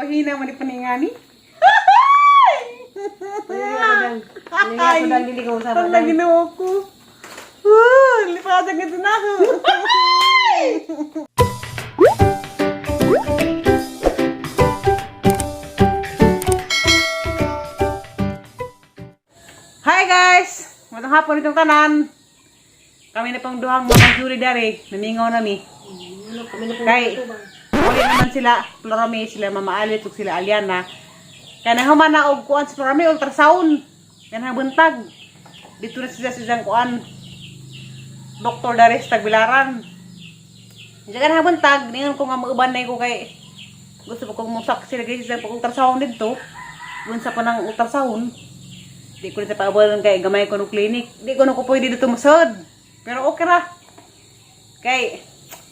Mahina man ni paningani. Ay, ako dang dili ko usaba Ang dang. ginoo ko. Lipasan ka na ako. Hi guys! Matang hapon itong tanan. Kami na pang duhang mga jury dari. Namingaw nami. Ano, kami na po Kay, matubang. uli naman sila, Florame, sila Mama Alit, ug sila Aliana. Kaya nahuman na og kuan sa Florame, ultrasound. Kaya nabuntag. Dito na sila sa kuan. Dr. Dares Tagbilaran. Diyan ka nabuntag, ningon ko nga mauban na ko kay gusto pa kong musak sila guys sa pag-ultrasound dito. Unsa pa ng ultrasound. Di ko na sa paabolan kay gamay ko ng clinic. Di ko na ko pwede dito musod. Pero okay ra. Kay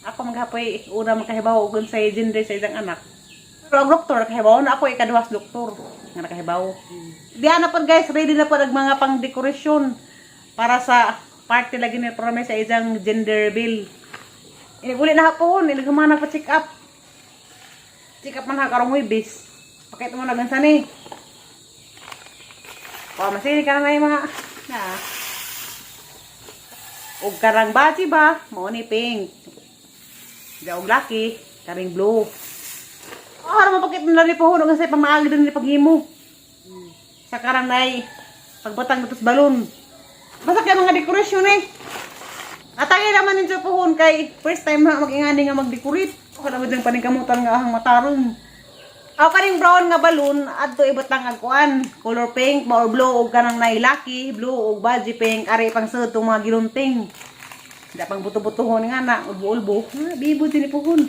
ako maghapoy una makahibaw og unsay gender sa isang anak. Pero ang doktor nakahibaw na ako ikaduhas doktor nga nakahibaw. Diyan na po guys, ready na po ang mga pang dekorasyon para sa party lagi ni promise sa isang gender bill. Iniguli na hapon, inigumana pa check up. Check up man ha karong Huwebes. Pakita mo na gansan eh. O, masini ka na na yung mga na. Og karang baji ba? Mao ni pink. Di og laki, karing blue. Oh, ara mo pakita na ni pohon og sa pamaagi din ni paghimo. Sa karang nay pagbatang dito sa balon. Basta kay mga dekorasyon eh. Atay naman ninyo pohon kay first time na mag-ingani nga mag-decorate. Kada mo ding paningkamutan nga ahang mataron. Aw kaning brown nga balloon adto ibutang ang kuan, color pink ba or blue og kanang nay lucky, blue og baji pink ari pang sud tong mga gilunting. Hindi pang buto-butohon nga na, ulbo-ulbo. Ha, bibo din ni puhon.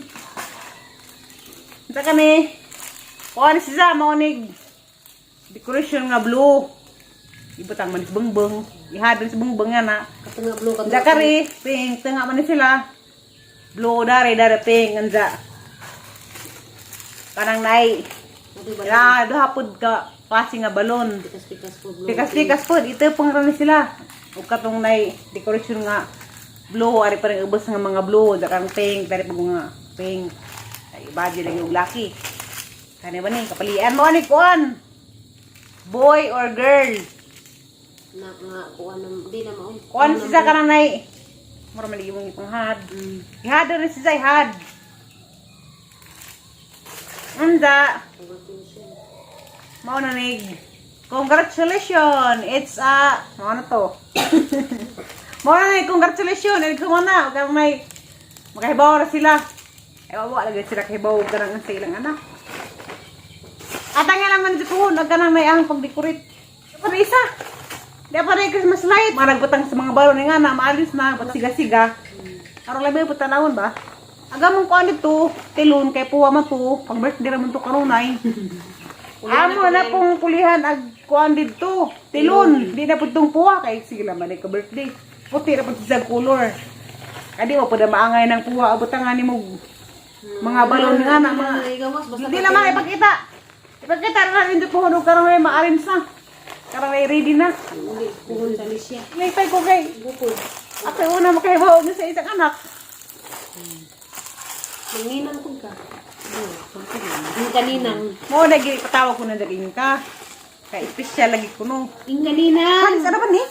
Unsa kani? Kuan siya mao nig decoration nga blue. Ibutang man sa bongbong. Ihadon sa bongbong nga na. Katunga blue katunga. Unsa kari, pink, tunga man ni sila. Blue dare dare pink anza. Kanang nay. Ato ba? Ya, duha pud ka klase nga balon. Tikas-tikas po blue. Tikas-tikas pod, ito pang rani sila. Ug katong nay decoration nga blue ari pa rin ubos nga mga blue, dakang pink, dari pa mga pink. Ay body lagi og laki. Kani ba ni kapalian mo ani kuan? Boy or girl? Na nga kuan na di na mao. Kuan siya kanang nay. Mura maligi mong ipanghad. Ihad rin siya ihad. Unsa? Congratulations. Mao na nig. Congratulations! It's a mao na to. Mao na nig congratulations. Ay ko na ug may makahibaw na sila. Ay wa lagi sila kahibaw og kanang sa ilang anak. Atang lang man jud og kanang may ang pagdecorate. Pa isa. Di pa rin Christmas light. Maragbutang sa mga balon nga na maalis na pagsiga-siga. Aron labi po tanawon ba? Aga mong kuan dito, tilon kay puwa man to, pag birthday ra man to karunay. Amo na pong pulihan ag kuan didto. Tilon, di na pud tong puwa kay sige lang man ka birthday. Puti ra pud sa color. Kadi mo pud maangay ng puwa abutan nga nimo mga balon nga na mga Ay gawas basta. hindi naman ipakita. Ipakita na rin po hunog karon may ma-arrange na. Karon may ready na. Uli puhon sa lisya. Lipay ko kay Bukod. ako una makahibaw sa isang anak. Manginang pud ka. Ang kaninang. Mo lagi patawag ko na daging ka. Kay special lagi ko no. Ang kaninang. Halis ano ba ni?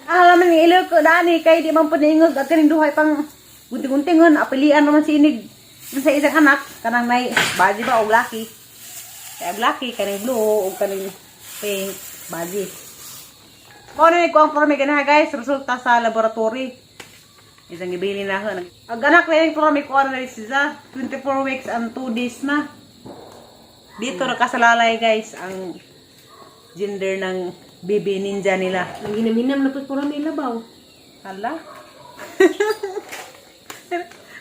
Ah, man ni ilo ko dani kay di man pud niingog ag kaning duhay pang gunting-guntingon apilian naman si inig sa isang anak kanang nay baji ba og laki. Kay og laki kaning blue og kaning pink baji. Mao na ni ko ang forme ganaha guys, resulta sa laboratory. Isang ibili na ako. Ang anak na yung forme ko ano na siya, 24 weeks and 2 days na. Dito nakasalalay guys ang gender ng baby ninja nila. Ang ginaminam na pud pura may labaw. Hala.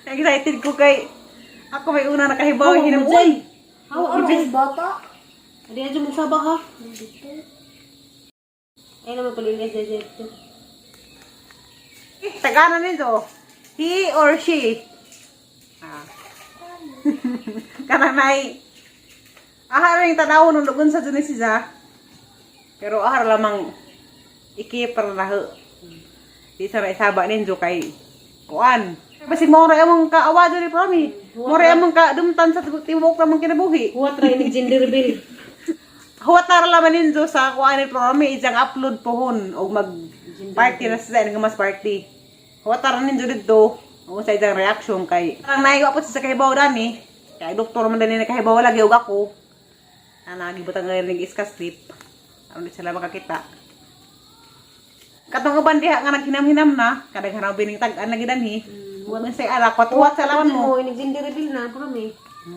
Excited ko kay ako may una nakahibaw Oh, hinamuoy. Hawa ano kay bata? Adi adyo mo saba ha. Ay naman pala yung SSF. Eh, Tagana nito. He or she. Ah. Kananay. Ahara yung tanaw nung lugon sa dun siya. Pero ahara lamang iki para na ho. Di sa maisaba ninyo kay kuan. Basig mo ra among kaawa diri, Promi. Mo ra among kadumtan sa tibuok namong kinabuhi. Huwat ra inig gender reveal. Huwat ra laman ninyo sa kuan ni Promi isang upload pohon og mag party na sa nga mas party. Huwat ra ninyo didto og sa isang reaction kay parang naiwa po sa kahibaw dani. Kay doktor man dani nakahibaw lagi og ako. Ana gibutang ngayon ning iska slip. Aron di sila makakita. Katong uban diha nga naghinam-hinam na, kadaghan raw bining tag-an lagi danhi. Huwag man say alak, tuwat sa laman mo. Inig gender reveal na, Promi.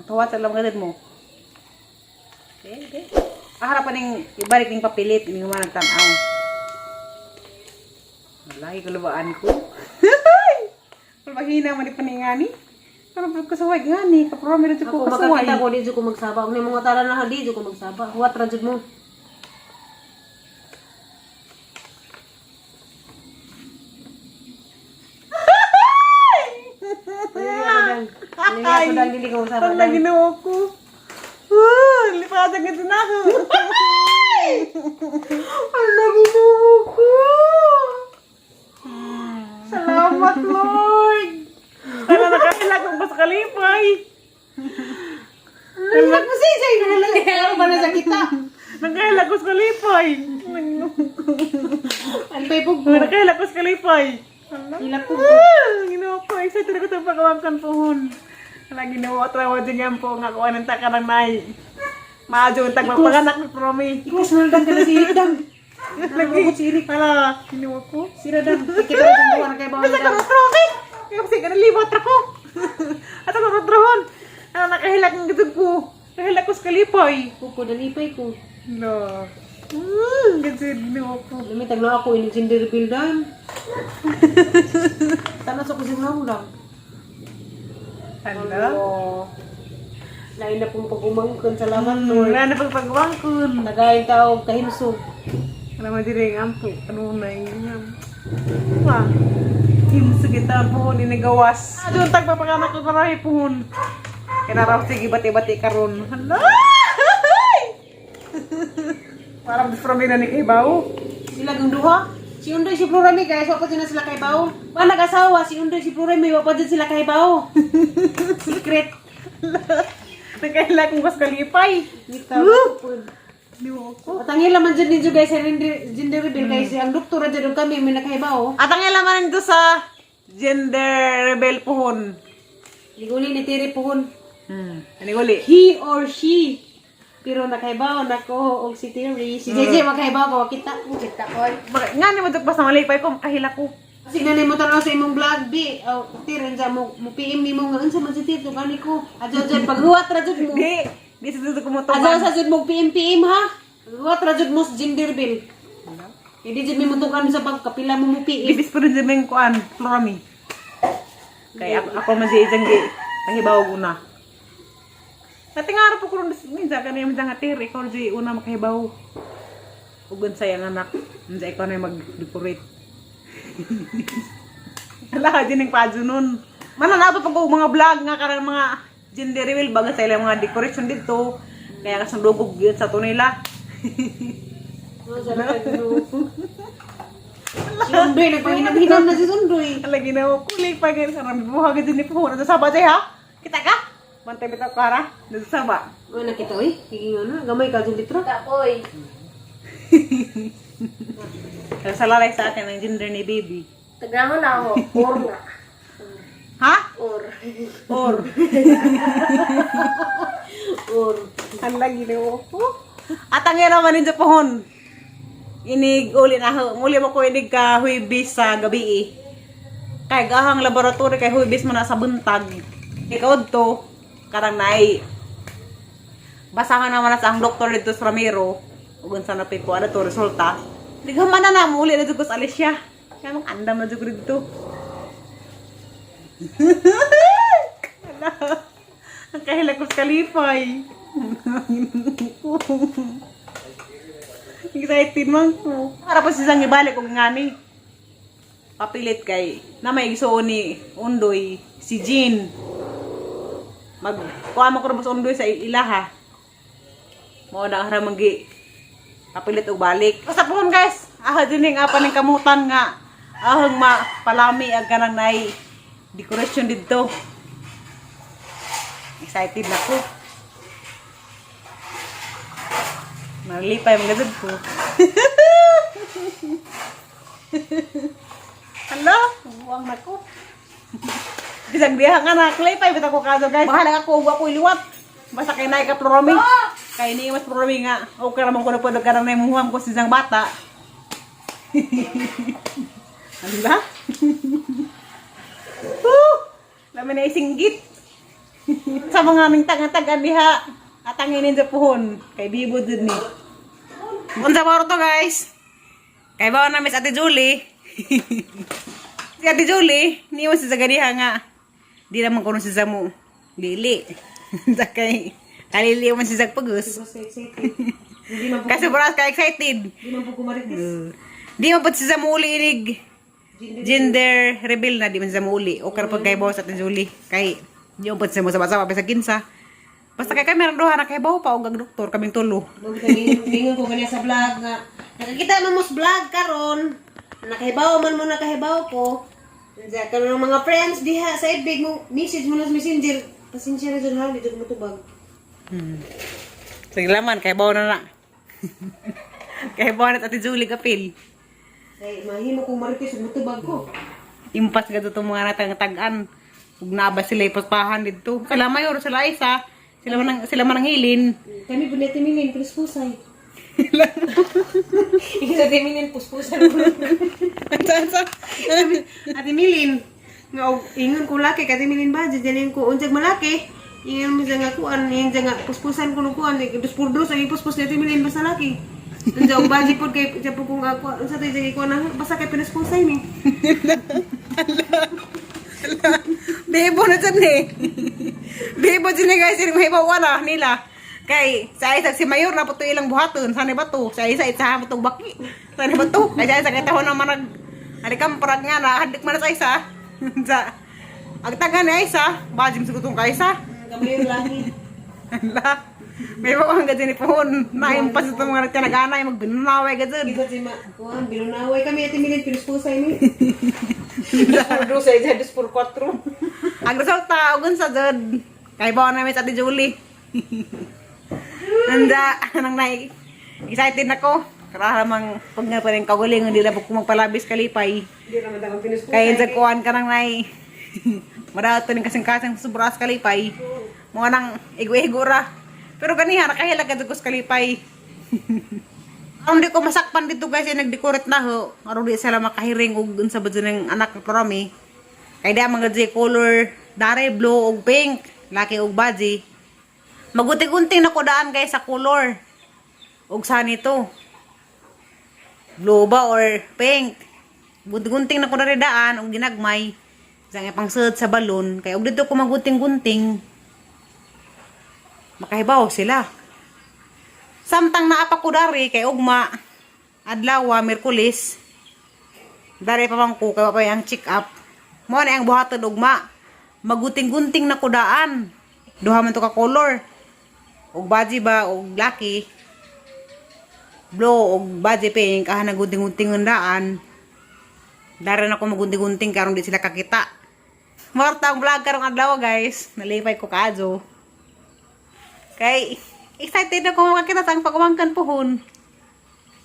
Tuwat sa laman mo. Okay. Ahara pa ning ibalik ning papilit ini human nagtan-aw. Walay kulubaan ko. Palbahina man ni paningani. Parang pag kasuway gani, kaprome na Ako ko kasuway. makakita ko di jud ko magsaba. Og mga tara na di jud ko magsaba. Huwat ra jud mo. Ay, ako dang dili ko magsaba. Ang lagi na ako. Ah, lipasan ka na ako. Ang lagi na ako. Salamat, Lord. Sana nakahila kong mas kalipay. Nalilak mo siya, siya. Nalilak ba na sa kita? Nakahila ko sa kalipay. Antay po ko. Nakahila ko sa kalipay. Hilak po. Ah, ginawa ko. Excited ako sa pagkawangkan pohon. Wala ginawa. Trawa din yan po. Nga kuha ng takarang nai. Maadyo ang tagpapanganak ni Promi. Ikas na lang ka na si Irik dang. Lagi. Wala. Ginawa ko. Sira dang. Kita na dang buwan kay bawal Basta ka dang. ng Promi. Kaya kasi ka nalibot ako. At ako rotrohon. Ano nakahilak ng gitog ko. Nakahilak ko sa kalipay. Kuko dalipay ko. No. Kasi ginawa ko. Lumitag na ako inig gender reveal dang. Tanas ako sa naong dang. Ano? Lain na pong pag-umangkon. Salamat, Lord. Wala na pagpagwangkon. Nagayon tao kahimsog. Alam mo diri ang ampo, ano na yun. Ma, himso kita puhon inagawas. Doon tagpapanganak ko karahi puhon. Kinaraw sige bati-bati karon. Hala! Parang from ina ni Kibaw. Sila gang duha. Si Undoy si Plurami kaya so pa na sila kay Bao. Wa nag-asawa si Undoy si Plurami wa pa dyan sila kay Bao. Secret. Nagkaila kong mas kalipay. Bitaw. Di mo ako. Atangila man dyan ninyo guys sa gender reveal kay si ang doktora dyan og kami may nakahibaw. At ang ilaman nito sa gender rebel puhon. Liguli ni Tiri puhon. Ano uli? He or she. Pero nakahibaw nako og si Terry. Si JJ makahibaw ko kita. Kita ko. Nga ni mo basta malipay ko, makahila ko. Kasi na nimo tan-aw sa imong vlog bi. Oh, Terry unsa mo mo PM nimo nga unsa man si Terry kani ko. Adyo dyan paghuwat ra jud mo. Di, di sa dito Adyo kumutungan. sa jud mo PM PM ha. Paghuwat ra jud mo sa gender bill. Hindi jud mi mutukan sa pagkapila mo mo PM. Ibis po rin sa mga kuan, Florami. Kaya ako man siya isang gi, pahibaw una. Natingara po ko rin minsan, kaya minsan nga tiri, ikaw rin una makahibaw. Ugan sa iyang anak, minsan ikaw na yung mag-decorate. Ala, din ang padyo nun. Mananato pa ko mga vlog nga karang mga gender reveal baga sa ilang mga decoration dito. Kaya kasang dugog yun sa tunila. Si Undoy nagpahinam-hinam na si Undoy. Ang lagi na ako kulay pa ganyan sa rami buha ganyan ni Puhon. Nasaba siya ha? Kita ka? Bantay bitaw ka ha? Nasaba. Uy, nakita oy. Sige nga na, gamay ka jud litro. Kapoy. Sa lalay sa atin ang gender ni baby. Tagrahon na ako. Or nga. Ha? Or. Or. Or Ang lagi na ako. At ang yan naman ninyo Puhon. Inig uli na ako. Muli mo ko inig ka huibis sa gabi eh. Kay gahang laboratory kay huibis mo na sa buntag. Ikaw to karang nai. Basahan naman na sa ang doktor dito sa Ramiro. Ug unsa na pay ko ano to resulta. Dighaman na na muli na jud ko sa Alicia. Kaya mang andam na jud ko dito. Ala. Ang kahilak ko sa kalipay. Excited man ko. Para po siyang ibalik og ngani. Papilit kay na may igsuon ni Undoy si Jean. Mag kuha mo ko sa Undoy sa ilaha. Mao na ang haramang gi papilit og balik. Basta pohon guys, aha din ning apa ning kamutan nga ahang mapalami ang kanang nay Decoration dito. Excited na ko. Malipay mga gazad ko. Hello? Buang na ko. Bisag diha nga na, klay pa ko kaso, guys. Bahala ako ug ako iliwat. Basta kay naay ka Florami. Kay ni mas Florami nga. Okay ra man ko na pud karang namuham ko sa isang bata. Ano ba? Woo! Lami na isinggit. Sa mga aming tagan-tagan diha. Atanginin sa puhon. Kay bibo dun ni. Unsa ba to, guys? Kay bawa na Miss Ate Julie. Si Ate Julie, niyo si Zaganiha nga. Di naman kuno si Zamu. Lili. Sa kay kalili man si Zag Pagus. Basta excited. Hindi man po, Kasi buras ka excited. hindi man po kumarites. Di man po si Zamu uli inig. Gender reveal na di man si Zamu uli. Okay ra pag kay bawa sa Ate Julie. Kay di man po si Zamu sama-sama pa sa kinsa. Basta kay kami duha na kay bawa pa og ang doktor kaming tulo. Bingon ko ganyan sa vlog nga. Nakakita man mo sa vlog karon. Nakahibaw man mo, nakahibaw ko. Unsa karon ang mga friends diha sa ibig mo message mo na sa Messenger. Pasensya na dyan ha, dito ko matubag. Sige laman kay bawa na na. Kay bawa na Ate Julie kapil. Kay mahimo kong marites ug matubag ko. Impas ka itong mga natang tagan. Ug naa ba sila ipapahan dito. Sila mayor, sila isa. Sila man ang hilin. Kami po ni Timilin, puspusay. Ikaw sa Timilin, puspusay. Sa Ate Milin, nga og ingon ko laki kay Ate Milin ba diyan ko unsag malaki. Ingon mo siya nga kuan, ingon siya nga puspusan ko kuan, dos por dos ang ipuspos ni Ate Milin basta laki. Unsa og budget pod kay siya po kung ako unsa tay sige kuan na basta kay pinuspusay ni. Bebo na dyan eh. Bebo dyan eh, guys. Yung may wala nila. Kay sa isa si mayor na po to ilang buhaton. Sana ba to? Sa isa itsahan mo itong baki. Sana ba to? Kay sa isa kay tahon naman nag Alikam parag nga na hadik man na sa isa. Sa ang taga ni isa, bajim sa gutong kaisa. Kamayor laki. Ala. May ba ang gadyan ni Pohon. Naimpas ito mga nagtanaganay, magbinaway gadyan. Gigot si ma kuan binunaway kami Ate Milin pinuspusay ni. Dos por dos ay dos por cuatro. Ang resulta, ugun sa dyan. Kay bawa namin sa Ate Julie. Nanda, anong nai. Excited na ko. Kara namang pag nga pa rin kaguling, hindi na po magpalabis kalipay. Hindi naman akong pinuspusay. Kaya sa kuwan ka nang nai. Madato ning kasing-kasing subras kalipay. Mga nang igo-igo ra. Pero ganiha, nakahilag ka dugos kalipay. Aron di ko masakpan dito, guys, ay nagdecorate na ho. Aron di sila makahiring og unsa ba dyan ang anak ni Promi. Kay di ang mga di color dare blue og pink, laki og baji. Magunting-gunting na ko daan, guys, sa color. Og sa nito. Blue ba or pink. Gunting-gunting na ko na daan og ginagmay. Sa nga pangsuot sa balon kay og dito ko magunting-gunting. Makahibaw sila. Samtang naa pa ko dari kay ugma adlaw Miyerkules. Dari pa man ko kay wa pa ang check up. Mo na ang buhaton ugma. Maguting-gunting na kudaan. Duha man to ka color. Og baji ba og laki. Blue og baji pink ah nagunting-gunting ang daan. Dari na ko magunting-gunting karon di sila kakita. Morta ang vlog karong adlaw, guys. Nalipay ko kaadyo. Kay excited ako makakita sa ang pagumangkan pohon.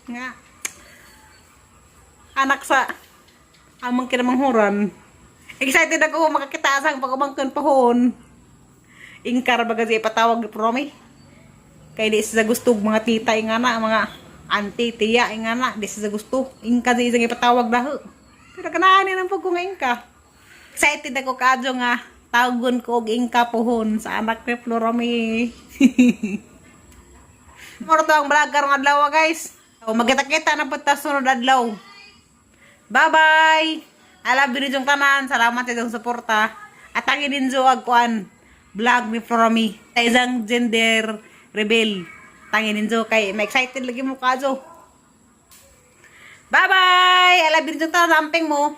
Nga. Anak sa amang kinamanghuran. Excited ako makakita sa ang pagumangkan pohon. Ingkar ba kasi ipatawag ni Promi? Kay di sa gusto mga tita nga na, mga auntie, tiya nga na, di sa gusto. Ingka di isang ipatawag daho. Pero kanaan ang pag nga ingka. Excited ako kadyo nga tawagon ko og ingka pohon sa anak ni Florami. Moro to ang vlog karong adlaw, guys. So, magkita-kita na po ta sunod adlaw. Bye-bye! I love you yung tanan. Salamat sa inyong suporta. At ang ininjo ag kuan vlog ni Florami. Sa isang gender rebel. Tangin ninjo kay ma-excited lagi mo kadyo. Bye-bye! I love you yung tanan. Amping mo.